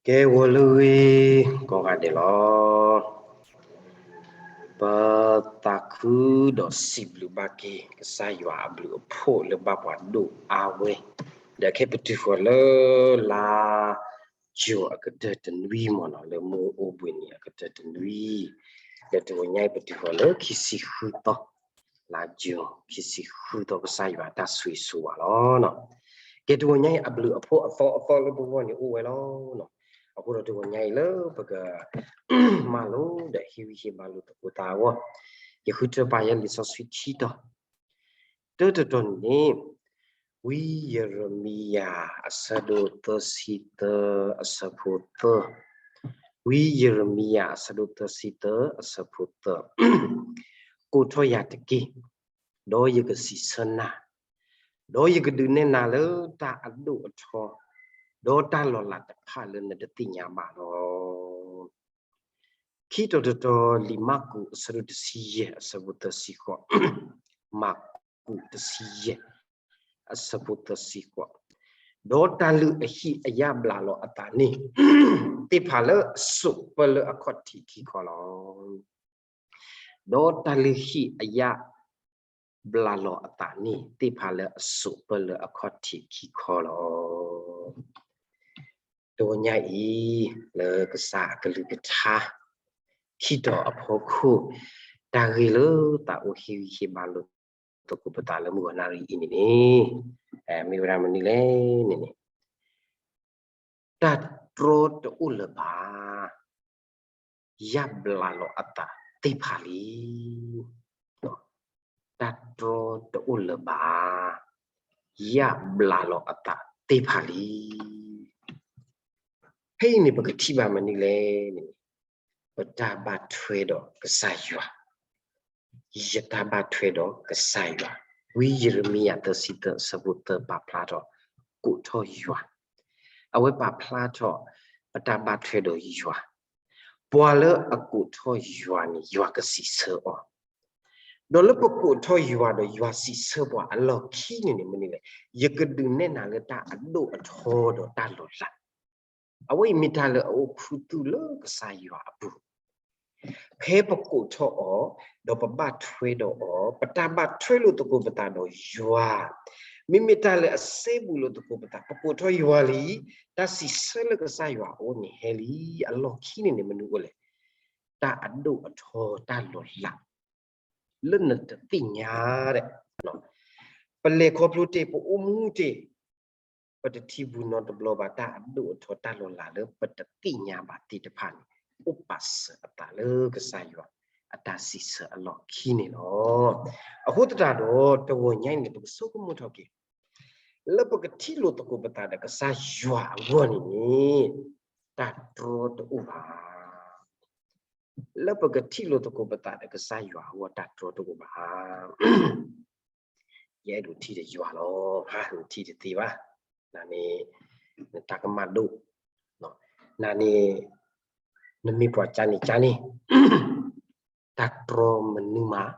ကဲ ဂီၤလၢအဂ့ၤ ကိးဂၤဒဲးလီၤ. ပသးခုဒီးစံးဘျုးဘၣ်က့ၤ ကစၢ်ယွၤအဘျုးအဖှိၣ်လၢဘၣ်ပှၤဒိၣ်အါဝဲ, ဒီးခဲပတုၤဃီၤလၢလါ June အကတၢၢ်တနွံမ့ၢ်နီၤ, လၢမုၢ်အိၣ်ဘှံးနံၤအကတၢၢ်တနွံ, ဒီးတဂီၤညါအံၤ ပတုၤဃီၤလၢခံဆံဃုသီ လါ June ခံဆံဃုသီ ကစၢ်ယွၤအတၢ်ဆိၣ်ဂ့ၤဆိၣ်ဝါလီၤ. ကဲ တဂီၤညါအံၤ အဘျုးအဖှိၣ်အသီအသီလၢပဂီၢ်န့ၣ်အိၣ်ဝဲလီၤ. အဃိဒီးတဂီၤညါအံၤလၢပက မၤလိဒီးဟ့ၣ်ဂံၢ်ဟ့ၣ်ဘါလိာ်သကိးသးအဂီၢ်, ယဃုထၢပာ်ယဲလံာ်စီဆှံခံတီၤ, တၢတတီၤန့ၣ် ဝံယံးရမံယၤ အဆၢဒိၣ်သၢဆံသၢ အဆၢဖိသၢ, ဝံယံးရမံယၤ အဆၢဒိၣ်သၢဆံသၢ အဆၢဖိသၢ, ကိးထီၣ်ယၤတက့ၢ်, ဒီးယကစံးဆၢနၤ, ဒီးယကဒုးနဲၣ်နၤလၢတၢ်အဒိၣ်အထီ, ဒီးတၢ်လီၤလးတဖၣ်လၢနတသ့ၣ်ညါဘၣ်လီၤ. ခံတီၤတတီၤ လံာ်မၢ်ကူး အဆၢဒိၣ်တဆံယဲၢ် အဆၢဖိသၢဆံဃိး, မၢ်ကူးတဆံယဲၢ် အဆၢဖိသၢဆံဃိး, ဒီးတၢ်လုၢ်အဟံၣ်အယာ်ဘျးလီၤအသးန့ၣ် သ့ၣ်ဖးလၢအစိးပၢလၢအခီၣ်ထံးခံခီလီၤ. ဒီးတၢ်လုၢ်ဟံၣ်အယာ်ဘျးလီၤအသးန့ၣ် သ့ၣ်ဖးလၢအစိးပၢလၢအခီၣ်ထံးခံခီလီၤ. တဂီၤညါအံၤ လၢကစၢ်အကလုၢ်ကထါ ခံတီၤအဖီခိၣ်, တၢ်ဂ့ၢ်လၢသးအိၣ်ဟ့ၣ်ဂံၢ်ဟ့ၣ်ဘါလိာ်သကိးပသးလၢမုၢ်ဂီၤနၣ်ရံၣ်အံၤန့ၣ်န့ၣ် မ့ၢ်ဝဲဒၣ်မနုၤလဲၣ်န့ၣ်န့ၣ် တၢ်တြီတအိၣ်လၢၤဘၣ်, ယာ်ဘျးလီၤအသးသ့ၣ်ဖးလံ. တၢ်တြီတအိၣ်လၢၤဘၣ်, ယာ်ဘျးလီၤအသးသ့ၣ်ဖးလံ. ဖဲအံၤန့ၣ် ပကထံၣ်ဘၣ်မနုၤလဲၣ်န့ၣ်, ပတၢ်ဘၣ်ထွဲဒီးကစၢ်ယွၤ, ယတၢ်ဘၣ်ထွဲဒီးကစၢ်ယွၤ, ဝံယံးရမံယၤ သၢဆံသၢ အဆၢဖိသၢ ပာ်ဖျါထီၣ် ကိးထီၣ်ယွၤ, အဝဲပာ်ဖျါထီၣ် ပတၢ်ဘၣ်ထွဲဒီးယွၤ, ပှၤလၢအကိးထီၣ်ယွၤန့ၣ် ယွၤကစံးဆၢအီၤ ဒီးလၢပကိးထီၣ်ယွၤဒီးယွၤစံးဆၢပှၤအလီၢ်ခံန့ၣ်န့ၣ် မနုၤလဲၣ်, ယကဒုးနဲၣ်နၤလၢတၢ်အဒိၣ်အထီဒီးတၢ်လီၤလး, အဝဲအံၤမ့ၢ်တၢ်လၢအအိၣ်ခူသူၣ်လၢကစၢ်ယွၤအပူၤ, ဖဲပကိးထီၣ်အီၤ, ဒီးပဘၣ်ထွဲဒီးအီၤ, ပတၢ်ဘၣ်ထွဲလိာ်သကိးပသးဒီးယွၤ, မ့မ့ၢ်တၢ်လၢအစဲဘူးလိာ်သကိးပသး, ပကိးထီၣ်ယွၤလံ, တၢ်စံးဆၢလၢကစၢ်ယွၤအအိၣ်န့ၣ်ဟဲလံ, အလီၢ်ခံန့ၣ်န့ၣ် မနုၤအိၣ်လဲၣ်, တၢ်အဒိၣ်အထီတၢ်လီၤလး လၢနတသ့ၣ်ညါဒဲး, ပလဲၤခီဖျိတ့ၢ်, ပအိၣ်မူတ့ၢ်, ပတထံၣ်ဘူးနီတဘျီဘၣ် တၢ်အဒိၣ်အထီတၢ်လီၤလးလၢပတသ့ၣ်ညါဘၣ်သ့ၣ်တဖၣ်န့ၣ် အိၣ်ပာ်စၢၤအသးလၢကစၢ်ယွၤ အတၢ်စံးဆၢအလီၢ်ခံန့ၣ်လီၤ. အဃိသတးဒီး တဂီၤညါအံၤန့ၣ် ပကဆိကမိၣ်ထီၣ်က့ၤ လၢပကထံၣ်လိာ်သကိးပသးဒီးကစၢ်ယွၤအဂီၢ်န့ၣ်န့ၣ် တၢ်တြီတအိၣ်ဘၣ်. လၢပကထံၣ်လိာ်သကိးပသးဒီးကစၢ်ယွၤအဂီၢ် တၢ်တြီတအိၣ်ဘၣ်. ယအဲၣ်ဒိးထံၣ်ဒီးယွၤလီၤ. ဟါ နထံၣ်တသ့ဘၣ်. နန့ၣ် နတၢ်ကမၣ်ဒိၣ်, နန့ၣ် နမ့ၢ်ပှၤကန့ၣ်ကန့ၣ် တၢ်တြီမနုၤမး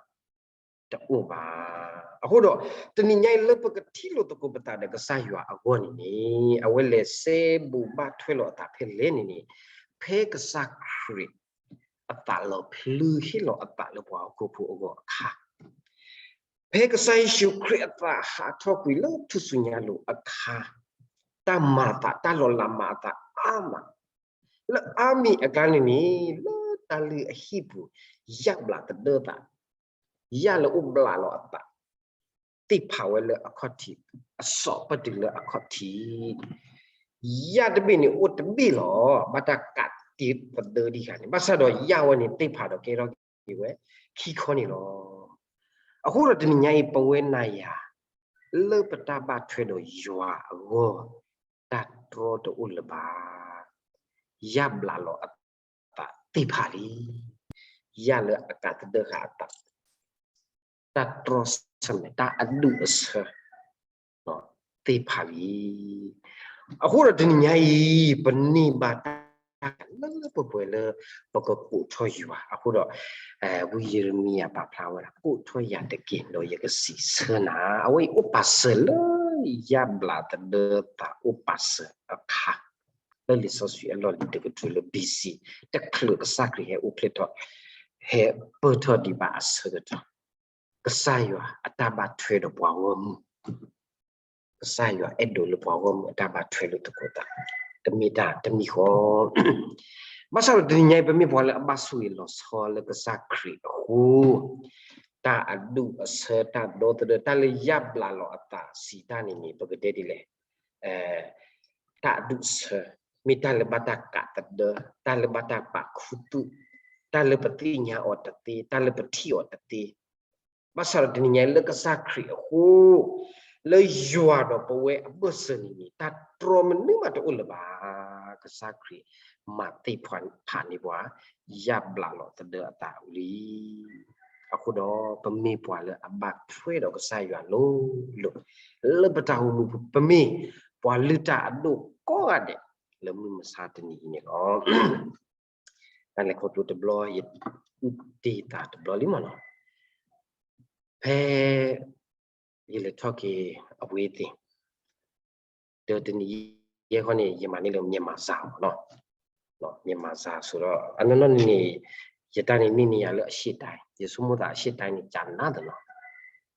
တအိၣ်ဘၣ်. အဃိဒီး တနံၤညါအံၤလၢပကထံၣ်လိာ်သကိးပသးဒီးကစၢ်ယွၤအဂီၢ်န့ၣ်န့ၣ် အဝဲလဲၤစဲဘူးဘၣ်ထွဲလိာ်အသးဖဲလဲၣ်န့ၣ်န့ၣ် ဖဲကစၢ်ခရံာ်အသးလီၤဖျုဟ့ၣ်လီၤအသးလၢပှၤဟီၣ်ခိၣ်ဖိအဂီၢ်အခါ, ဖဲကစၢ်ယ့ၣ်ၡူးခရံာ်အသးဟးထီၣ်ကွံာ်လၢထူၣ်စုညါလိၤအခါ, တၢ်မၤအသး တၢ်လီၤလးမၤအသးအါမး လၢအါမံၤအကျါန့ၣ်န့ၣ် လၢတၢ်လုၢ်အဟံၣ်ပူၤ ယာ်ဘျးသဒၢသး, ယာ်လၢအိၣ်ဘျးလီၤအသး သ့ၣ်ဖးဝဲလၢအခီၣ်ထံး အစီးပၢတုၤလၢအခီၣ်ထံး, ယာ်တဘ့ၣ်န့ၣ်အိၣ်တဘ့ၣ်လီၤ. ဘၣ်တၢ်ကးတံာ်သဒၢဒံးဃာ်န့ၣ် ဘၣ်ဆၣ်ဒီးယာ်ဝဲန့ၣ်သ့ၣ်ဖးဒီးကဲထီၣ်က့ၤဝဲခံခီန့ၣ်လီၤ. အဃိဒီးတနံၤညါအံၤ ပဝဲနၤယၤ လၢပတၢ်ဘၣ်ထွဲဒီးယွၤအဂီၢ် တၢ်တြီတအိၣ်လၢၤဘၣ်. ယာ်ဘျးလီၤအသးသ့ၣ်ဖးလံ. ယာ်လၢအကးသဒၢဃာ်အသး တၢ်တြီဆၢၣ်မဲာ် တၢ်အဒူၣ်အဆၢ သ့ၣ်ဖးလံ. အဃိဒီးတနံၤညါအံၤ ပန့ၢ်ဘၣ်တၢ် တၢ်လၢပှဲၤပှဲၤလၢ ပကကိးထီၣ်ယွၤအဃိဒီး ဝံယံးရမံယၤပာ်ဖျါဝဲဒၣ် ကိးထီၣ်ယၤတက့ၢ် ဒီးယကစံးဆၢနၤ, အဝဲအံၤအိၣ်ပာ်စၢၤလၢ ယၣ်ဘျးသဒၢသးအိၣ်ပာ်စၢၤအခါ လၢလံာ်စီဆှံအလီၢ်လံၤတကတြူၢ်လၢ ဘီၣ်စံၣ် တချုးကစၢ်ခရံာ်ဟဲအိၣ်ဖျဲၣ်ထီၣ် ဟဲပၢၢ်ထီၣ်ဒံးဘၣ်အဆၢကတီၢ် ကစၢ်ယွၤအတၢ်ဘၣ်ထွဲဒီးပှၤဂီၢ်မုၢ် ကစၢ်ယွၤအဲၣ်ဒိးလၢပှၤဂီၢ်မုၢ်အတၢ်ဘၣ်ထွဲလၢသကိးသး တမ့ၢ်တၢ်တမံၤဃီ ဘၣ်ဆၣ်ဒီးတနံၤညါအံၤ ပမ့ၢ်ပှၤလၢအဘၣ်ဆိၣ်ဂ့ၤလီၤဆီလၢကစၢ်ခရံာ်အဃိ တၢ်အဒူၣ်အဆၢ တၢ်ဒီသဒၢ တၢ်လၢယၣ်ဘျးလီၤအသးစံးတၢ်န့ၣ်န့ၣ် ပကတဲဒ်လဲၣ် တၢ်အဒူၣ်အဆၢ မ့ၢ်တၢ်လၢဘၣ်တၢ်ကးသဒၢ တၢ်လၢဘၣ်တၢ်ပာ်ခူသူၣ် တၢ်လၢပသ့ၣ်ညါအီၤတသ့ တၢ်လၢပထံၣ်အီၤတသ့ ဘၣ်ဆၣ်ဒီးတနံၤညါလၢကစၢ်ခရံာ်အဃိ လၢယွၤဒီးပဝဲအဘၢၣ်စၢၤန့ၣ်န့ၣ် တၢ်တြီမနုၤမးတအိၣ်လၢၤဘၣ်. ကစၢ်ခရံာ်မၤသ့ၣ်ဖးန့ၢ်ပှၤ ယၣ်ဘျးလီၤသဒၢအသးဝံၤလံ. အဃိဒီးပမ့ၢ်ပှၤလၢအဘၣ်ထွဲဒီးကစၢ်ယွၤလိၤလိၤ လၢပတၢ်အိၣ်မူပူၤ ပမ့ၢ်ပှၤလုၢ်တၢ်အဒိၣ်ကိးဂၤဒဲး လၢမုၢ်မဆါတနံၤအံၤန့ၣ်လီၤ. တၢ်လဲၤခီဖျိတဘျီ ယအုၣ်တ့ၢ်သးတဘျီလံမ့ၢ်နီၤ, ဖဲယလဲၤထီၣ်က့ၤအဝ့ၢ်သ့ၣ် ဒီးတနံၤယဲၢ်ခီန့ၣ် ယမၤန့ၢ်လၢ မြန်မာစာ မ့ၢ်နီၤ,မြန်မာစာ ဆိုတော့ အနီၢ်နီၢ်န့ၣ် ယတၢ်န့ၣ်န့ၢ်န့ၢ်ယၤလၢ အရှေ့တိုင်း, ယဆိကမိၣ်သး အရှေ့တိုင်းန့ၣ် ကနးသနီၤ,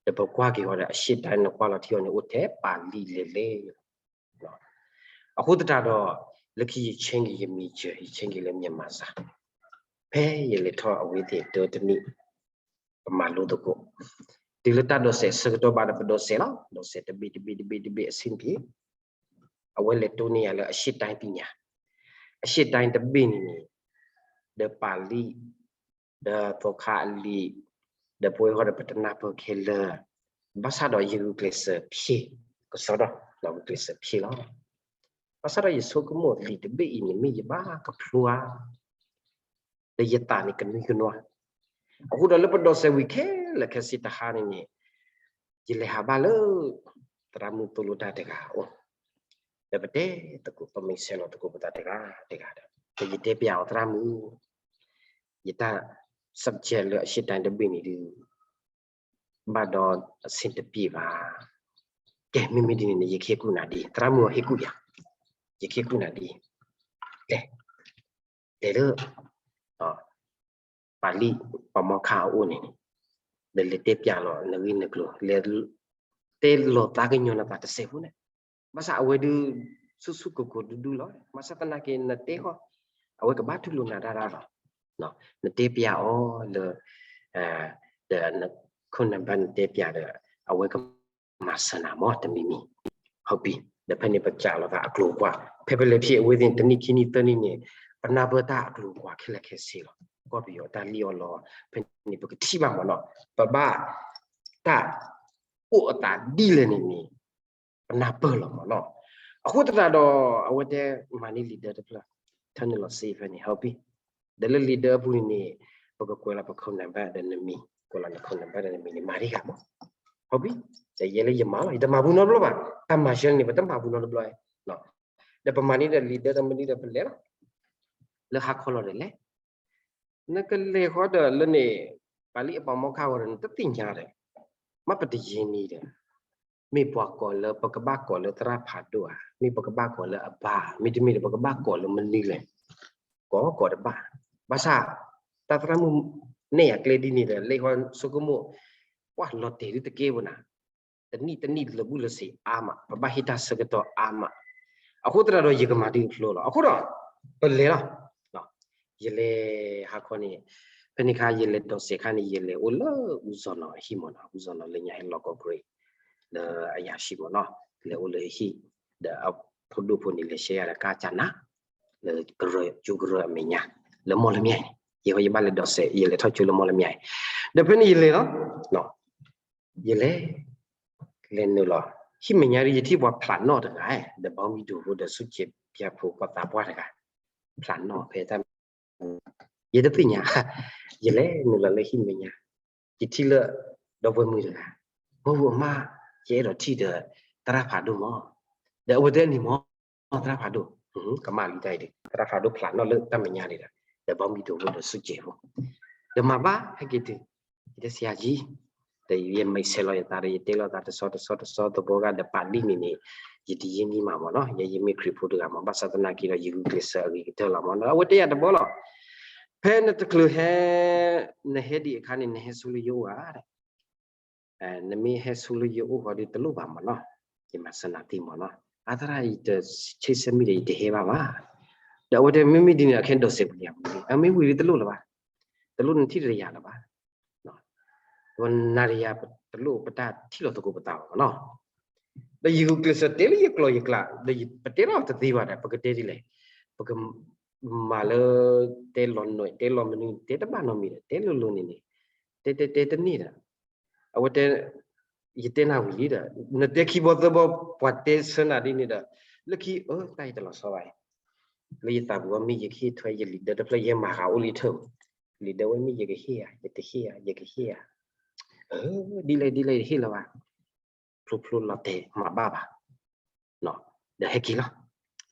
ဒီးပကွၢ်က့ၤဃီဒီး အရှေ့တိုင်း နကွၢ်လီၤထံအီၤန့ၣ် အိၣ်ထဲပာ်လံလဲၤလဲၤ အဃိသတးဒီး လၢခံယ change က့ၤယ major, ယ change က့ၤလၢ မြန်မာစာ, ဖဲယလဲၤထီၣ်အဝ့ၢ်သ့ၣ် ဒီးတနံၤ ပမၤလိသကိး, တုၤလၢတၢ်ဒိးစဲးဆၢကတီၢ်ဘၣ်ဒီး ပဒိးစဲးလီၤ, ဒိးစဲးတဘ့ၣ်တဘ့ၣ်တဘ့ၣ်တဘ့ၣ် အဆင်ပြေ, အဝဲလဲၤတိၢ်န့ၢ်ယၤလၢ အရှေ့တိုင်း ပညာ, အရှေ့တိုင်း တဘ့ၣ်န့ၣ်န့ၣ် ဒီးပာ်လံ ဒီးသီခါအလံာ်, ဒီးပဝဲဃီဒီးပတနၢ်ပၢၢ်ခဲလၢာ်, ဘၣ်ဆၣ်ဒီးယဂုာ်ကျဲးစၢးဖျ့, ကစီဒီ, ဒီးဂုာ်ကျဲးစၢးဖျ့လီၤ. ဘၣ်ဆၣ်ဒီးယဆိကမိၣ်လံာ်တဘ့ၣ်အံၤန့ၣ် မ့ၢ်ယဘၣ်ကဖျိဧါ, ဒီးယသးန့ၣ်ကနွံကနွါ, အဃိဒီးလၢပဒိးစဲးဝံၤခဲလၢာ်ခဲဆ့တဟါန့ၣ်န့ၣ်, ယလဲၤဟးဘၣ်လၢ သရၣ်မုၣ်သိၣ်လိတၢ်တဂၤအအိၣ်, ဒီးပတဲသကိး ပမ့ၢ်ဆဲးလီၤသကိး ပသးတဂၤတဂၤဒီး ဒီးယတဲပျးအီၤ သရၣ်မုၣ်, ယတၢ် subject လၢ အရှေ့တိုင်း တဘ့ၣ်န့ၣ်ဒီး ဘၣ်ဒီးအဆင်တပြေဘၣ်, ကဲ မ့မ့ၢ်ဒ်န့ၣ်န့ၣ် ယကဟ့ၣ်ကူၣ်နၤဒ်, သရၣ်မုၣ်အီၤဟ့ၣ်ကူၣ်ယၤ, ယကဟ့ၣ်ကူၣ်နၤဒ်, တဲ, တဲလၢ ပှၤလံၣ် ပှၤမီၢ်ခၣ်အအိၣ်န့ၣ်န့ၣ်, ဒီးလဲၤတဲပျးလီၤနဂ့ၢ်နကျိၤ, လဲၤတဲလီၤသးကညီၤနသးတစဲးဖိန့ၣ်, ဘၣ်ဆၣ်အဝဲဒုး ဆူၣ်ဆူၣ်ကိၢ်ကိၢ်ဒူဒူလီၤ, ဘၣ်ဆၣ်သနာ်က့ နတဲဃီ, အဝဲကဘၣ်တူၢ်လိာ်နၤဒၣ်ဒၣ်လီၤ, နတဲပျးအီၤလၢ ဒီးန phone number နတဲပျးဒီး အဝဲက မၤစၢၤနၤမ့ၢ် တမံၤမံၤ, ဟုတ်ပြီ, ဒီးဖဲန့ၣ်ပစးလီၤသးအကျိၤအကွာ်, ဖဲပလဲၤဖျ့အဝ့ၢ်သ့ၣ်န့ၣ် တနံၣ်ခံနံၣ်သၢနံၣ်န့ၣ်, ပနၢ်ပၢၢ်တၢ်အကျိၤအကွာ်ခဲလၢာ်ခဲဆ့လီၤ, ကီၢ်ပယီၤတၢ်လံၣ်အီၣ်လီအီၣ်, ဖဲန့ၣ်ပကထံၣ်ဘၣ်မ့ၢ်နီၤ, ပဘၣ်တၢ်အိၣ်အသးဒ်လဲၣ်န့ၣ်န့ၣ် ပနၢ်ပၢၢ်လီၤမ့ၢ်နီၤ, အဃိသတးဒီး အဝဲတဲမၤန့ၢ်လံာ်ဒၢတဖျၢၣ်, ထၢနုာ်လီၤစ့ဖဲန့ၣ် ဟုတ်ပြီ, ဒီးလၢလံာ်ဒၢအပူၤန့ၣ်န့ၣ်, ပကကွဲးလီၤပ phone number ဒီးနမံၤ, ကွဲးလီၤန phone number ဒီးနမံၤန့ၣ် မၤတံၢ်ဃာ်မ့ၢ်, ဟုတ်ပြီ, ဒီးယဲလၢယမၤလီၤ, ယတမၤဘူးနီတဘျီဘၣ်, တၢ်မၤဆၢန့ၣ် ပတမၤဘူးနီတဘျီ, ဒီးပမၤန့ၢ်ဒီးလံာ်ဒၢတမံၤဒီးပလဲၤလီၤ, လၢဟါခီလီၤဒီးလဲၤ နကလဲၤဃီဒီးလၢန့ၣ်, ပှၤလံၣ်အပှၤမီၢ်ခၣ်ဃီဒီး နတသ့ၣ်ညါဒီး, မ့ၢ်ပတယံၤန့ၣ်ဒီး, မ့ၢ်ပှၤကိးလၢပကဘၣ်ကိးလၢသရၣ်ဖးဒိၣ်ဧါ, မ့ၢ်ပကဘၣ်ကိးလၢအဘါ, မ့တမ့ၢ်ဒီးပကဘၣ်ကိးလၢမနုၤလဲၣ်, ကိးကိးတဘၣ်, ဘၣ်ဆၣ်, တၢ်သရၣ်မုၣ်နဲၣ်ယၤကျဲဒ်န့ၣ်ဒီး လၢဃီဆိကမိၣ်, ပှၤလီၤတဲာ်ဒုတကဲဘၣ်နၤ တနံၣ်တနံၣ်လၢာ်ဘူၣ်လၢာ်စ့အါမး, ပဘၣ်ဟ့ၣ်တၢ်ဆၢကတီၢ်အါမး, အဃိသတးဒီးယကမၤဒုးဖျိလီၤ, အဃိဒီး, ပလဲၤလီၤ, ယလဲၤဟးခီန့ၣ်, ဖဲန့ၣ်ခါယလဲၤဒိးစဲးခါန့ၣ် ယလဲၤအိၣ်လၢအူစီၢ်နီၤအဟံၣ်မ့ၢ်နီၤ, အူစီၢ်နီၤလၢညါဟဲလီၤကီၢ်ကရ့ၣ်, လၢအယၤဆံမ့ၢ်နီၤ, လဲၤအိၣ်လၢဟံၣ်, ဒီးအဖိဒိၣ်ဖိန့ၣ် လဲၤရှဲယၤဒီးကါကနၤ, လၢကရၢၢ်ကၠိကရၢၢ်အမဲာ်ညါ, လၢမီၢ်လမၠဲၣ်န့ၣ်, ယဲယဘၣ်လဲၤဒိးစဲး ယလဲၤထီၣ်ကၠိလၢမီၢ်လမၠဲၣ်, ဒီးဖဲန့ၣ်ယလဲၤလီၤ ယလဲၤ, လဲၤနုာ်လီၤ, ဟံၣ်မဲာ်ညါဒီး ယထံၣ်ပှၤဖျးနီၣ်တဂၤ, ဒီးဘီဝံဒိၣ်ဖိဒီးဆူၣ်က့ၤပၠၣ်ဖိပှၤသးပှၢ်တဂၤ, ဖျးနီၣ်ဖဲတၢ်, ယတသ့ၣ်ညါ, ယလဲၤနုာ်လီၤလၢဟံၣ်မဲာ်ညါ, ယထံၣ်လၢ, ဒီပုၢ်ဝဲၢ်မုၣ်တဂၤ, ပှၤဝဲမါ, ယအဲၣ်ဒိးထံၣ်ဒီး, သရၣ်ဖးဒိၣ်မး, ဒီးအဝဲတဲန့ၣ်မး, သရၣ်ဖးဒိၣ် ကမၣ်လံတၢ်အံၤဒီး သရၣ်ဖးဒိၣ်ဖျးနီၣ်လၢတၢ်မဲာ်ညါန့ၣ်ဒီး ဒီးဘီမုၢ်တအိၣ်ဒီးစူၢ်ကဲၤဖိ ဒီးမၤဘၣ်ဟဲက့ၤတုၤ ယတဲဆရာကြီး ဒီးယမဲာ်ဆဲးလီၤယသးဒီး ယတဲလီၤသးတဆီတဆီတဆီသဘီဂၤဒီးပာ်လံန့ၣ်န့ၣ် ယတယံာ်နံၣ်မးမ့ၢ်နီၤ ယဲယမ့ၢ်ခရံာ်ဖိတဂၤမ့ၢ် ဘၣ်ဆၣ်သနာ်က့ဒီး ယဂုာ်ကျဲးစၢးအဂ့ၤကတၢၢ်လီၤမ့ၢ်နီၤ အဝဲတဲယၤတဘီလီၤ ဖဲနတချုးဟဲ နဟဲဒံးအခါန့ၣ် နဟဲဆူလၢယအိၣ်ဧါ နမ့ၢ်ဟဲဆူလၢယအိၣ်ဃီဒီးတလိၣ်ဘၣ်မ့ၢ်နီၤ, ယမၤစၢၤနၤသ့မ့ၢ်နီၤ, အါသရၣ် ယတဆံးဆဲမံဒီး ယတဟဲဘၣ်ဘၣ်. ဒီးအဝဲတဲ မ့မ့ၢ်ဒ်န့ၣ် အခဲဒိးစဲးပူၤယၤမ့ၢ်, အမ့ၢ်ဝံၤဒီးတလိၣ်လၢၤဘၣ်, တလိၣ်နထံၣ်တယၤလၢၤဘၣ်. ပနၤတယၤတလိၣ် ပတၢ်ထံၣ်လီၤသကိးပသးဘၣ်မ့ၢ်နီၤ. ဒီးယဂုာ်ကျဲးစၢးတဲလၢယကျိာ်ယကျဲ ဒီးပတဲထီၣ်တသ့ဘၣ်ဒီး ပကတဲဒ်လဲၣ်, ပကမၤလၢ တဲလီၤနွဲၣ် တဲလီၤမနုၤ တဲတဘၣ်နီတမံၤဒီး တဲလိၤလိၤန့ၣ်န့ၣ်, တဲတဲတဲတန့ၢ်ဒီး အဝဲတဲ, ယတဲနၤဝံၤလံဒီး နတဲခံဘီသၢဘီ ပှၤတဲဆၢနၤဒ်န့ၣ်ဒီး လၢခံ အၢ တၢ်အံၤတလီၤဆီဘၣ်အံၤ, လၢယသးပူၤအီၤမ့ၢ်ယကဟ့ၣ်ထွဲယလံာ်ဒၢတဖျၢၣ် ယဲမၤဃးအိၣ်လံထၢၣ်, လံာ်ဒၢဝဲမ့ၢ်ယကဟ့ၣ်ဧါ ယတဟ့ၣ်ဧါ ယကဟ့ၣ်ဧါ, ဒ်လဲၣ်ဒ်လဲၣ်ယတဟ့ၣ်လၢၤဘၣ်, ဖျိဖျိလီၤတဲာ်မၤဘၣ်ဘၣ် ဒီးဟဲက့ၤလီၤ.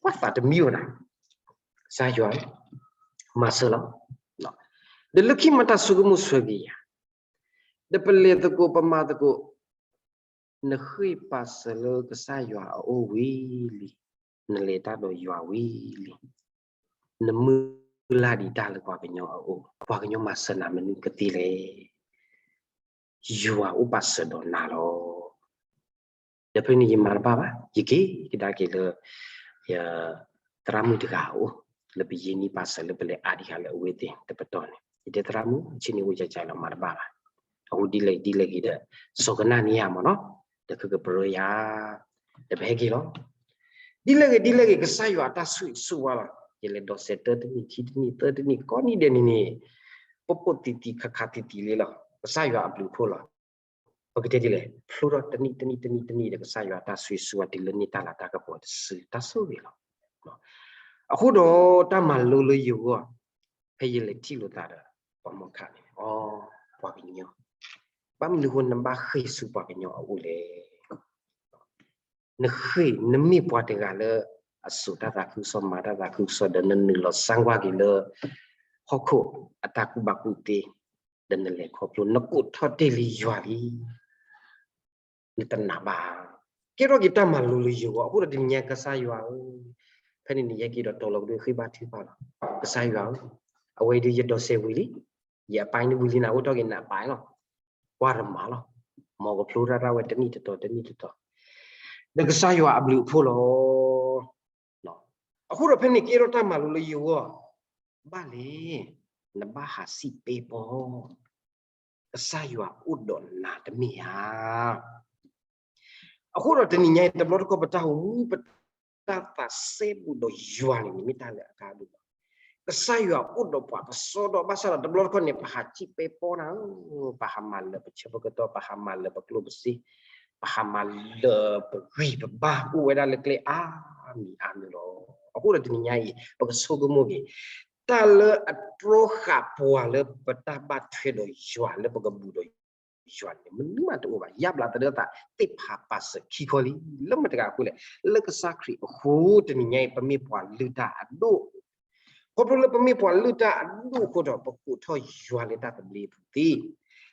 ကွၢ်သးတမံဝဲဒၣ်, ကစၢ်ယွၤဧၢ, မၤစၢၤလီၤ. ဒီးလၢခံမၤတၢ်ဆိကမိၣ်ဆၢက့ၤယၤ, ဒီးပလဲၤသကိးပမၤသကိး, နဃ့ၢ်ပာ်စၢၤလၢကစၢ်ယွၤအအိၣ်ဝံၤလံ, နလဲၤတၢ်ဒီးယွၤဝံၤလံ, နမုၢ်လၢ်ဒံးတၢ်လၢပှၤကညီအအိၣ်, ပှၤကညီမၤစၢၤနၤမနုၤကသ့လဲၣ်. ယွၤအိၣ်ပာ်စၢၤဒီးနၤလီၤ. ဒီးဖဲန့ၣ်ယမၤတဘၣ်ဘၣ်, ယက့ၤကဒါက့ၤလၢ ယသရၣ်မုၣ်တဂၤအအိၣ်, လၢပယံာ်နံၣ်ပာ်စၢၤလၢပလဲၤအါဒံးဃာ်လၢအဝဲသ့ၣ်တပတီၢ်န့ၣ်, ယတဲသရၣ်မုၣ် ဆ့ၣ်နီၤအိၣ်ကကလီၤမၤတဘၣ်ဘၣ်. အဃိဒ်လဲၣ်ဒ်လဲၣ်ဂ့ၤဒီး စီၤကနၣ်န့ၢ်ယၤမ့ၢ်နီၤ, ဒီးခုကပရၢယၤ, ဒီးပဟဲက့ၤလီၤ. ဒ်လဲၣ်ဂ့ၤဒ်လဲၣ်ဂ့ၤ ကစၢ်ယွၤအတၢ်ဆိၣ်ဂ့ၤဆိၣ်ဝါလီၤ. ယလဲၤဒိးစဲးတၢတနံၣ်ခံတနံၣ်သၢတနံၣ် ကိးနံၣ်ဒဲးန့ၣ်န့ၣ်, ပိာ်ပိာ်တံၢ်တံၢ်ခးခးတံၢ်တံၢ်လံလီၤ. ကစၢ်ယွၤအဘျုးအဖှိၣ်လီၤ. ပကတဲဒ်လဲၣ်, ဖျိထီၣ်တနံၣ်တနံၣ်တနံၣ်တနံၣ်ဒီး ကစၢ်ယွၤအတၢ်ဆိၣ်ဂ့ၤဆိၣ်ဝါတုၤလၢန့ၢ်တၢ်လၤတၢ်ကပီၤတစုတၢ်ဆိၣ်ဂ့ၤလီၤ. အဃိဒီးတၢ်မၤလိလၢယဂီၢ်, ဖဲယလဲၤထံၣ်လိာ်သးဒီး ပှၤမီၤခးန့ၣ်, အိ, ပှၤကညီ, ဘၣ်မနုၤဃိနဘၣ်ဃ့ၢ်ဆူပှၤကညီအအိၣ်လဲၣ်. နဃ့ၢ် နမ့ၢ်ပှၤတဂၤလၢ အစိာ်တၢ်သးခုကစီၣ် မၤတၢ်သးခုကစီၣ် ဒီးနနုာ်လီၤစၢကွၢ်က့ၤလၢ ဟီၣ်ခိၣ်အတၢ်ကူၣ်ဘၣ်ကူၣ်သ့, ဒီးနလဲၤခီဖျိ နကိးထီၣ်တ့ၢ်လံယွၤလံ, နတနာ်ဘၣ်. ကဲထီၣ်က့ၤတၢ်မၤလိလၢယဂီၢ်, အဃိဒီးတနံၤညါကစၢ်ယွၤဧၢ, ဖဲန့ၣ်န့ၣ် ယဟဲက့ၤဒီးတီၤလီၤကဒုဃ့ဘါထုကဖၣ်လီၤ. ကစၢ်ယွၤဧၢ, အဝဲဒုးယဒိးစဲးဝံၤလံ, ယအပၢ်န့ၣ်ဝံၤလံ နအိၣ်ထီၣ်က့ၤနအပၢ်လီၤ. ကွၢ်တမၤလီၤ. မ်ကဖျိတၢ်တၢ်ဝဲတနံၣ်တတီၤ တနံၣ်တတီၤ, ဒီးကစၢ်ယွၤအဘျုးအဖှိၣ်လီၤ. အဃိဒီးဖဲန့ၣ်ကဲထီၣ်တၢ်မၤလိလၢယဂီၢ်, ဘၣ်လဲၣ်, နဘၣ်ဟးစံၣ်ပဲပီ, ကစၢ်ယွၤအိၣ်ဒီးနၤတမ့ၢ်ဧါ. အဃိဒီးတနံၤညါအံၤ တဘျီတခီၣ်ပတၢ်အိၣ်မူ ပတၢ်သးစဲဘူးဒီးယွၤန့ၣ် မ့ၢ်တၢ်လၢအကါဒိၣ်လီၤ. ကစၢ်ယွၤအိၣ်ဒီးပှၤကစီဒီ ဘၣ်ဆၣ်ဒီးတဘျီတခီၣ်န့ၣ် ပဟးစံၣ်ပဲပီနၤ, ပဟးမၤလၢပဆၢပကတီၢ်, ပဟးမၤလၢပကျိၣ်ပစ့, ပဟးမၤလၢပဂံၢ်ပဘါ အိၣ်ဝဲဒၣ်လၢကျဲအါမံၤအါမံၤလီၤ. အဃိဒီးတနံၤညါအံၤ ပကဆိကမိၣ်က့ၤ တၢ်လၢအတြီဃာ်ပှၤလၢပတၢ်ဘၣ်ထွဲဒီးယွၤလၢပကဘူးဒီးယွၤန့ၣ် မနုၤမးတအိၣ်ဘၣ်. ယါဘျါသဒၢသးသ့ၣ်ဖးပာ်စၢၤခံခီလံ. လၢမတဂၤအဃိလဲၣ်, လၢကစၢ်ခရံာ်အဃိ တနံၤညါအံၤ ပမ့ၢ်ပှၤလုၢ်တၢ်အဒိၣ်. ခီဖျိလၢပမ့ၢ်ပှၤလုၢ်တၢ်အဒိၣ်အဃိဒီး ပကိးထီၣ်ယွၤလၢတၢ်သဘျ့အပူၤသ့.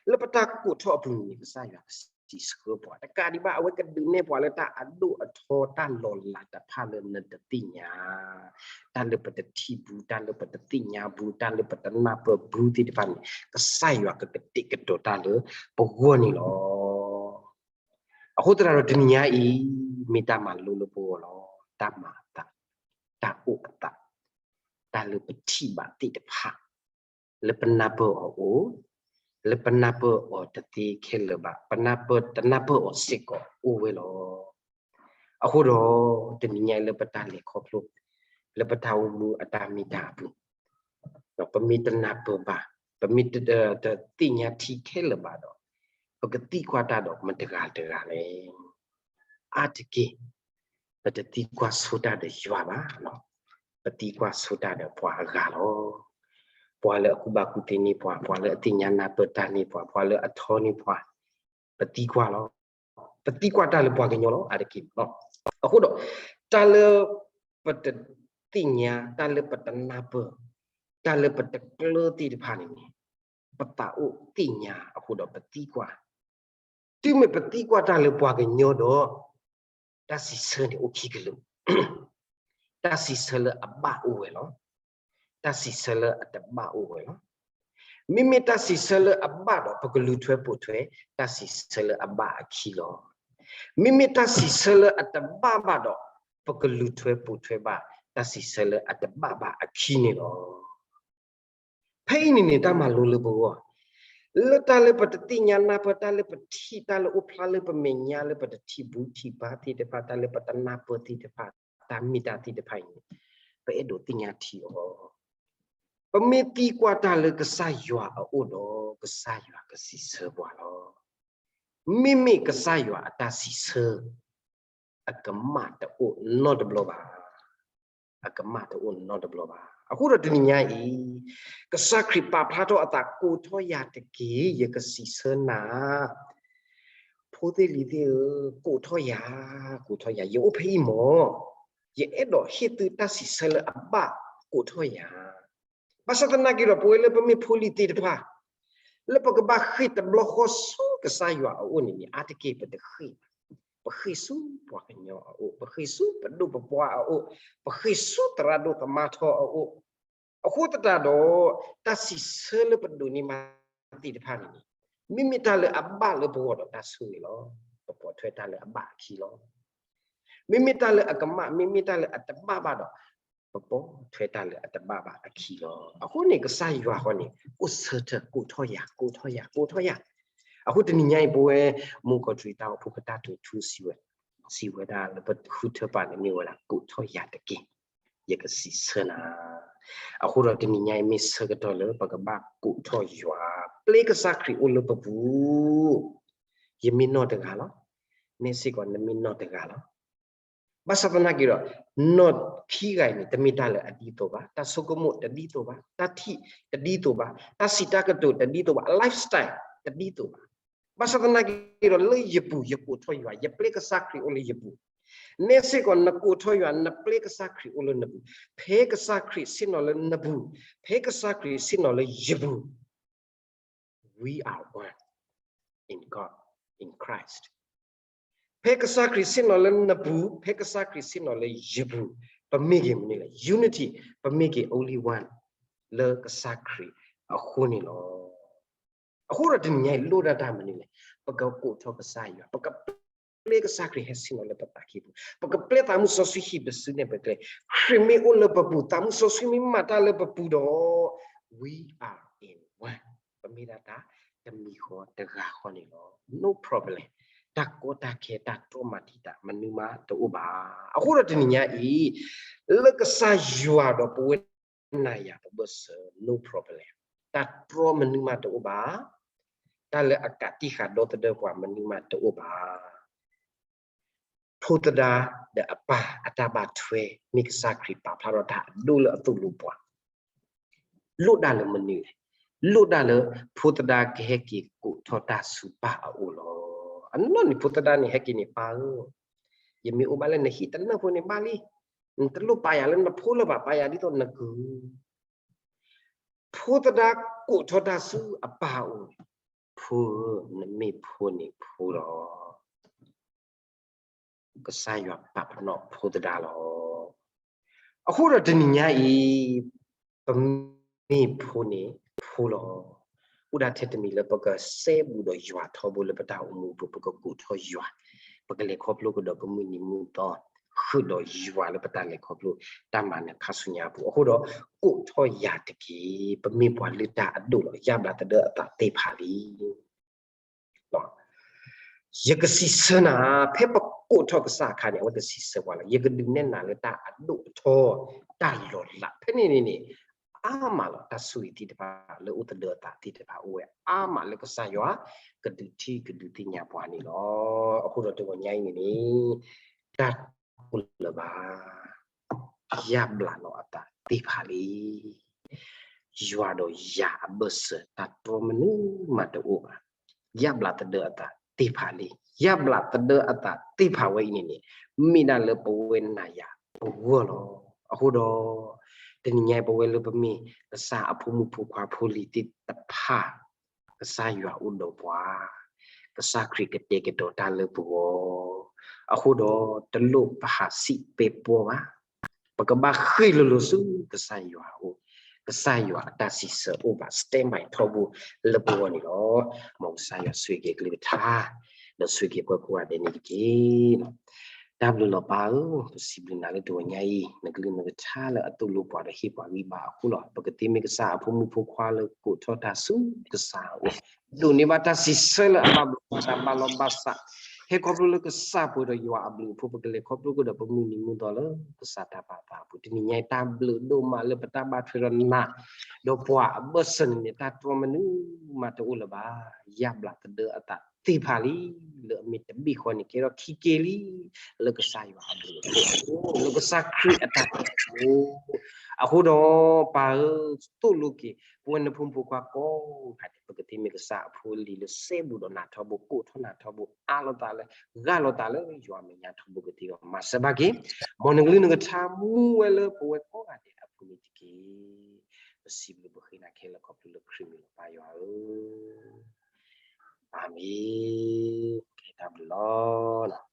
လၢပတၢ်ကိးထီၣ်အပူၤန့ၣ် ကစၢ်ယွၤကစံးဆှၢပှၤတကးဒံးဘၣ်, အဝဲကဒုးနဲၣ်ပှၤလၢတၢ်အဒိၣ်အထီ တၢ်လီၤလးတဖၣ်လၢနတသ့ၣ်ညါ တၢ်လၢပတထံၣ်ဘူး, တၢ်လၢပတသ့ၣ်ညါဘူး, တၢ်လၢပတနၢ်ပၢၢ်ဘူးသ့ၣ်တဖၣ်န့ၣ် ကစၢ်ယွၤကကတဲာ်ကတီၤတၢ်လၢပဂီၢ်န့ၣ်လီၤ. အဃိသတးဒီးတနံၤညါအံၤ မ့ၢ်တၢ်မၤလိလၢပဂီၢ်လီၤ. တၢ်မၤအသး, တၢ်အိၣ်အသး, တၢ်လၢပထံၣ်ဘၣ်သ့ၣ်တဖၣ် လၢပနၢ်ပၢၢ်အီၤအိၣ်, လၢပနၢ်ပၢၢ်အီၤတသ့ခဲလၢာ်ဘၣ်, ပနၢ်ပၢၢ်တနၢ်ပၢၢ်အီၤစ့ၢ်ကီးအိၣ်ဝဲလီၤ. အဃိဒီး တနံၤညါအံၤလၢပတၢ်လဲၤခီဖျိ, လၢပတၢ်အိၣ်မူအတၢ်မ့ၢ်တၢ်အပူၤ, ဒီးပမ့ၢ်တနၢ်ပၢၢ်ဘၣ်, ပမ့ၢ်တသ့ၣ်ညါထံခဲလၢာ်ဘၣ်ဒီး, ပကသံကွၢ်တၢ်ဒီးမတဂၤတဂၤလဲၣ်. အါတက့ၢ် ပတသံကွၢ်ဆိတၢ်ဒီးယွၤဘၣ်, ပသံကွၢ်ဆိတၢ်ဒီးပှၤအဂၤလီၤ. ပှၤလၢအကူၣ်ဘၣ်ကူၣ်သ့န့ၢ်ပှၤ, ပှၤလၢအသ့ၣ်ညါနၢ်ပၢၢ်တၢ်န့ၢ်ပှၤ, ပှၤလၢအထီန့ၢ်ပှၤ, ပသံကွၢ်လီၤ. ပသံကွၢ်တၢ်လၢပှၤကညီလီၤ အါတက့ၢ်လီၤ. အဃိဒီး တၢ်လၢပတ ပသးအိၣ်သ့ၣ်ညါတၢ်လၢပတနၢ်ပၢၢ်, တၢ်လၢပတကျၢၤသ့ၣ်တဖၣ်န့ၣ်န့ၣ်, ပသးအိၣ်သ့ၣ်ညါအဃိဒီးပသံကွၢ်. တုၤမ့ၢ်ပသံကွၢ်တၢ်လၢပှၤကညီဒီး, တၢ်စံးဆၢန့ၣ်အိၣ်ခံကလုာ်, တၢ်စံးဆၢလၢအဘၣ်အိၣ်ဝဲလီၤ. တၢ်စံးဆၢလၢအတဘၣ်အိၣ်ဝဲလီၤ. မ့မ့ၢ်တၢ်စံးဆၢလၢအဘၣ်ဒီး ပကလူၤထွဲပိာ်ထွဲ တၢ်စံးဆၢလၢအဘၣ်အခံလီၤ. မ့မ့ၢ်တၢ်စံးဆၢလၢအတဘၣ်ဘၣ်ဒီး ပကလူၤထွဲပိာ်ထွဲဘၣ် တၢ်စံးဆၢလၢအတဘၣ်ဘၣ်အခံန့ၣ်လီၤ. ဖဲအံၤန့ၣ်န့ၣ် တၢ်မၤလိလၢပဂီၢ်, လၢတၢ်လၢပတသ့ၣ်ညါနၢ်ပၢၢ် တၢ်လၢပထံၣ် တၢ်လၢအိၣ်ဖျါလၢပမဲာ်ညါ လၢပတထံၣ်ဘူထံၣ်ဘါသ့ၣ်တဖၣ် တၢ်လၢပတနၢ်ပၢၢ်သ့ၣ်တဖၣ် တၢ်မ့ၢ်တၢ်သ့ၣ်တဖၣ်အံၤန့ၣ်, ပအဲၣ်ဒိးသ့ၣ်ညါထံအီၤ. ပမ့ၢ်သံကွၢ်တၢ်လၢကစၢ်ယွၤအအိၣ်ဒီး ကစၢ်ယွၤကစံးဆၢပှၤလီၤ. မ့မ့ၢ်ကစၢ်ယွၤအတၢ်စံးဆၢ အကမၣ်တအိၣ်နီတဘျီဘၣ်. အကမၣ်တအိၣ်နီတဘျီဘၣ်. အဃိဒီးတနံၤညါအံၤ, ကစၢ်ခရံာ်ပာ်ဖျါထီၣ်အသး ကိးထီၣ်ယၤတက့ၢ်, ယကစံးဆၢနၤ. ဖိသ့ၣ်လံၤသ့ၣ်ဧၢ, ကိးထီၣ်ယၤ, ကိးထီၣ်ယၤ, ယအိၣ်ဖဲအံၤမၢ်. ယအဲၣ်ဒိးဟ့ၣ်သုတၢ်စံးဆၢလၢအဘၣ်, ကိးထီၣ်ယၤ. ဘၣ်ဆၣ်သနာ်က့ဒီး ပဝဲလၢပမ့ၢ်ဖိလံၤသ့ၣ်တဖၣ် လၢပကဘၣ်ဃ့ၢ်တဘျီဃီဆူကစၢ်ယွၤအအိၣ်န့ၣ်န့ၣ် အါတက့ၢ်ပတဃ့ၢ်ဘၣ်. ပဃ့ၢ်ဆူပှၤကညီအအိၣ်, ပဃ့ၢ်ဆူပဒိၣ်ပပှၢ်အအိၣ်, ပဃ့ၢ်ဆူသရၣ်ဒိၣ်သမါထီအအိၣ်. အဃိသတးဒီး တၢ်စံးဆၢလၢပဒိးန့ၢ်ဘၣ်သ့ၣ်တဖၣ်န့ၣ်န့ၣ်, မ့မ့ၢ်တၢ်လၢအဘၣ်လၢပဂီၢ်ဒီးတၢ်ဆိၣ်ဂ့ၤလီၤ. ပပိာ်ထွဲတၢ်လၢအဘၣ်အခံလီၤ. မ့မ့ၢ်တၢ်လၢအကမၣ်, မ့မ့ၢ်တၢ်လၢအတဘၣ်ဘၣ်ဒီး, ပပိာ်ထွဲတၢ်လၢအတဘၣ်ဘၣ်အခံလီၤ. အဃိန့ၣ် ကစၢ်ယွၤဃီန့ၣ် အိၣ်ဆၢထၢၣ် ကိးထီၣ်ယၤ, ကိးထီၣ်ယၤ, ကိးထီၣ်ယၤ. အဃိတနံၤညါအံၤ ပဝဲ မူကီၢ်တရံးတၢ်အိၣ်ဖှိၣ်ကတၢၢ်ထူၣ်ထူစံးဝဲ, စံးဝဲဒၣ်လၢပဃုထၢပာ်န့ၣ်မ့ၢ်ဝဲဒၣ် ကိးထီၣ်ယၤတက့ၢ်, ယကစံးဆၢနၤ. အဃိဒီးတနံၤညါအံၤ မ့ၢ်ဆၢကတီၢ်လၢပကဘၣ်ကိးထီၣ်ယွၤ, ပျဲကစၢ်ခရံာ်အိၣ်လၢပပူၤ. ယမ့ၢ်နီၢ်တဂၤလီၤ. နဲစ့ၢ်ကီး နမ့ၢ်နီၢ်တဂၤလီၤ. ဘၣ်ဆၣ်သနာ်က့ဒီး, နီၢ်ခံဂၤအံၤန့ၣ် တမ့ၢ်တၢ်လၢအဒ်သိးဘၣ်, တၢ်ဆိကမိၣ်တဒ်သိးဘၣ်, တၢ်ထံၣ်တဒ်သိးဘၣ်, တၢ်စံးတၢ်ကတိၤတဒ်သိးဘၣ်, အ lifestyle တဒ်သိးဘၣ်. ဘၣ်ဆၣ်သနာ်က့ဒီး လၢယပူၤ ယကိးထီၣ်ယွၤ, ယပျဲကစၢ်ခရံာ်အိၣ်လၢယပူၤ. နဲစ့ၢ်ကီး နကိးထီၣ်ယွၤ, နပျဲကစၢ်ခရံာ်အိၣ်လၢနပူၤ, ဖဲကစၢ်ခရံာ်ဆ့ၣ်နီၤလၢနပူၤ, ဖဲကစၢ်ခရံာ်ဆ့ၣ်နီၤလၢယပူၤ, we are one in God, in Christ. ဖဲကစၢ်ခရံာ်ဆ့ၣ်နီၤလၢနပူၤ, ဖဲကစၢ်ခရံာ်ဆ့ၣ်နီၤလၢယပူၤ, ပမ့ၢ်က့ၤမနုၤလဲၣ်, unity, ပမ့ၢ်က့ၤ only one လၢကစၢ်ခရံာ်အဃိန့ၣ်လီၤ. အဃိဒီးတနံၤညါအံၤ လိၣ်ဒၣ်တၢ်မနုၤလဲၣ်, ပကကိးထီၣ်ကစၢ်ယွၤ, ပကပျဲကစၢ်ခရံာ်ဟဲဆ့ၣ်နီၤလၢပသးကံၢ်ပူၤ, ပကပျဲသးမုၢ်စီဆှံဟံၣ်ပစုနဲၣ်ပကျဲ, ခရံာ်မ့ၢ်အိၣ်လၢပပူၤ, သးမုၢ်စီဆှံမ့ၢ်မၤတၢ်လၢပပူၤဒီး, we are in one. ပမ့ၢ်ဒၣ်တၢ်တမံၤဃီတဂၤဃီန့ၣ်လီၤ. No problem. တၢ်ကီတၢ်ခဲ တၢ်တြီမၤတံာ်တာ် မနုၤမးတအိၣ်ဘၣ်. အဃိဒီးတနံၤညါအံၤ, လၢကစၢ်ယွၤဒီးပဝဲနၤယၤပဘၢၣ်စၢၤ no problem. တၢ်တြီမနုၤမးတအိၣ်ဘၣ်. တၢ်လၢအကးတံၢ်ဃာ်ဒီသဒၢပှၤမနုၤမးတအိၣ်ဘၣ်. ဖိသဒါဒီးအပၢ်အတၢ်ဘၣ်ထွဲ မ့ၢ်ကစၢ်ခရံာ်ပာ်ဖျါထီၣ်တၢ်အဒိၣ်လၢအသိၣ်လိပှၤ, လိၣ်ဒၣ်လၢမနုၤလဲၣ်. လိၣ်ဒၣ်လၢ ဖိသဒါကဟဲက့ၤကိးထီၣ်တၢ်ဆူပၢ်အအိၣ်လီၤ. အနီၢ်န့ၣ် ဖိသဒါန့ၣ် ဟဲက့ၤန့ၣ် ပၢ်ဧၢ, ယမ့ၢ်အိၣ်ဘၣ်လၢနဟံၣ်တနၢ်ဖိန့ၣ်ဘၣ်လံ. နတလိၣ်ပာ်ယၤလၢနဖိလၢၤဘၣ်, ပာ်ယၤဒ်သိးနကုၢ်. ဖိသဒါကိးထီၣ်တၢ်ဆူအပၢ်အအိၣ်န့ၣ်, ဖိဧၢ, နမ့ၢ်ဖိန့ၣ်ဖိလီၤ. ကစၢ်ယွၤပာ်ပနီၣ်ဖိသဒါလီၤ. အဃိဒီးတနံၤညါအံၤ, ပမ့ၢ်ဖိန့ၣ်ဖိလီၤ. အိၣ်ဒၣ်ထဲတမံၤလၢပကစဲဘူးဒီးယွၤထီဘိလၢပတၢ်အိၣ်မူပူၤ, ပကကိးထီၣ်ယွၤ, ပကလဲၤခီဖျိကဒီးပမုၢ်နံၤမုၢ်သီ, ဃုာ်ဒီးယွၤလၢပတၢ်လဲၤခီဖျိတၢ်မၤနၢၤခါဆူညါအပူၤ. အဃိဒီး ကိးထီၣ်ယၤတက့ၢ်, ပမ့ၢ်ပှၤလုၢ်တၢ်အဒိၣ်လီၤ. ယါဘျါသဒၢအသးသ့ၣ်ဖးလံ. ယကစံးဆၢနၤ, ဖဲပကိးထီၣ်ကစၢ်အခါန့ၣ် အဝဲကစံးဆၢပှၤလီၤ. ယကဒုးနဲၣ်နၤလၢတၢ်အဒိၣ်အထီ, တၢ်လီၤလး ဖဲန့ၣ်န့ၣ်န့ၣ်, အါမးလီၤ. တၢ်ဆိၣ်ဂ့ၤသ့ၣ်တဖၣ်လၢအိၣ်သဒၢအသးသ့ၣ်တဖၣ် အိၣ်ဝဲအါမးလၢကစၢ်ယွၤ ကဒုးထံၣ်ကဒုးသ့ၣ်ညါပှၤန့ၣ်လီၤ. အဃိဒီးတဂီၤညါအံၤန့ၣ်န့ၣ်, တၢ် အိၣ်လၢၤဘၣ်. ယါဘျါလီၤအသးသ့ၣ်ဖးလံ. ယွၤဒီးယၤအဘၢၣ်စၢၤ တၢ်တြီမနုၤမးတအိၣ်ဘၣ်. ယါဘျါသဒၢအသးသ့ၣ်ဖးလံ. ယါဘျါသဒၢအသးသ့ၣ်ဖးဝဲအံၤန့ၣ်န့ၣ်, မ့ၢ်ဒၣ်လၢပဝဲနၤယၤပဂီၢ်လီၤ. အဃိဒီး တနံၤညါအံၤ ပဝဲလၢပမ့ၢ်ကစၢ်အဖိမုၣ်ဖိခွါဖိလံၤသ့ၣ်တဖၣ် ကစၢ်ယွၤအိၣ်ဒီးပှၤ, ကစၢ်ခရံာ်ကတဲာ်ကတီၤတၢ်လၢပဂီၢ်, အဃိဒီးတလိၣ်ပဟးစံၣ်ပဲပီဘၣ်, ပကဘၣ်ဃ့ၢ်လိၤလိၤဆူကစၢ်ယွၤအအိၣ်, ကစၢ်ယွၤအတၢ်စံးဆၢအိၣ်ဘၣ် standby ထီဘိလၢပဂီၢ်န့ၣ်လီၤ. မ်ကစၢ်ယွၤဆိၣ်ဂ့ၤက့ၤကလုၢ်ကထါ ဒီးဆိၣ်ဂ့ၤက့ၤပှၤကိးဂၤဒဲးန့ၣ်တက့ၢ်. တၢ်ဘျုးလီၤပၢ်ဧၢ, ပစံးဘျုးနၤလၢတဂီၤညါအံၤ နကလုၢ်နကထါလၢအသိၣ်လိပှၤဒီးဟ့ၣ်ပှၤဂံၢ်ဘါအဃိလီၤ. ပကသ့မ့ၢ်ကစၢ်အဖိမုၣ်ဖိခွါလၢကိးထီၣ်တၢ်ဆူကစၢ်အအိၣ်, ဒိးန့ၢ်ဘၣ်တၢ်စံးဆၢလၢအဘၣ်ဘျုးတၢ်ဘၣ်လီၤဘၣ်စး, ဟဲခီဖျိလၢကစၢ်ပှဲၤဒီးယွၤအဘျုးအဖှိၣ် ပကလဲၤခီဖျိကဒီးပမုၢ်နံၤမုၢ်သီလၢကစၢ်တၢ်ပာ်ပာ်အပူၤ. တနံၤညါအံၤ တၢ်ဘျုးဒိၣ်မးလၢပတၢ်ဘၣ်ထွဲဒီးနၤ ဒီးပှၤအဘၢၣ်စၢၤန့ၣ်န့ၣ် တၢ်တြီမနုၤမးတအိၣ်လၢၤဘၣ်. ယၢ်ဘျးသဒၢအသးသ့ၣ်တဖၣ်လံ, လၢအမ့ၢ်တဘ့ၣ်ဃီန့ၣ် ကဲထီၣ်ခံက့ၤလံ, လၢကစၢ်ယွၤအဘျုးအဖှိၣ်အဃိ, လၢကစၢ်ခရံာ်အတၢ်ဆိၣ်ဂ့ၤအဃိ, အဃိဒီးပၢ်ဧၢ, သိၣ်လိက့ၤ ပဝဲနဖိမုၣ်ဖိခွါကိးဂၤဒဲး ပကသ့မ့ၢ်ကစၢ်အဖိလံၤလၢစဲဘူးဒီးနၤထီဘိ ကိးထီၣ်နၤထီဘိ အးလီၤသးလၢ ဂၢ်လီၤသးလၢယွၤမဲာ်ညါထီဘိကသ့အဂီၢ် မၤစၢၤဘၣ်က့ၤ, မ်နကလုၢ်နကထါမူဝဲလၢပဝဲကိးဂၤဒဲးအပူၤန့ၣ်တက့ၢ်. ပစံးဘျုးပဃ့နၤခဲလၢာ်ခီဖျိလၢခရံာ်မံၤလီၤ ပၢ်ယွၤဧၢ, အၤမ့ၣ်. ကဲတၢ်ဘျုးလီၤ.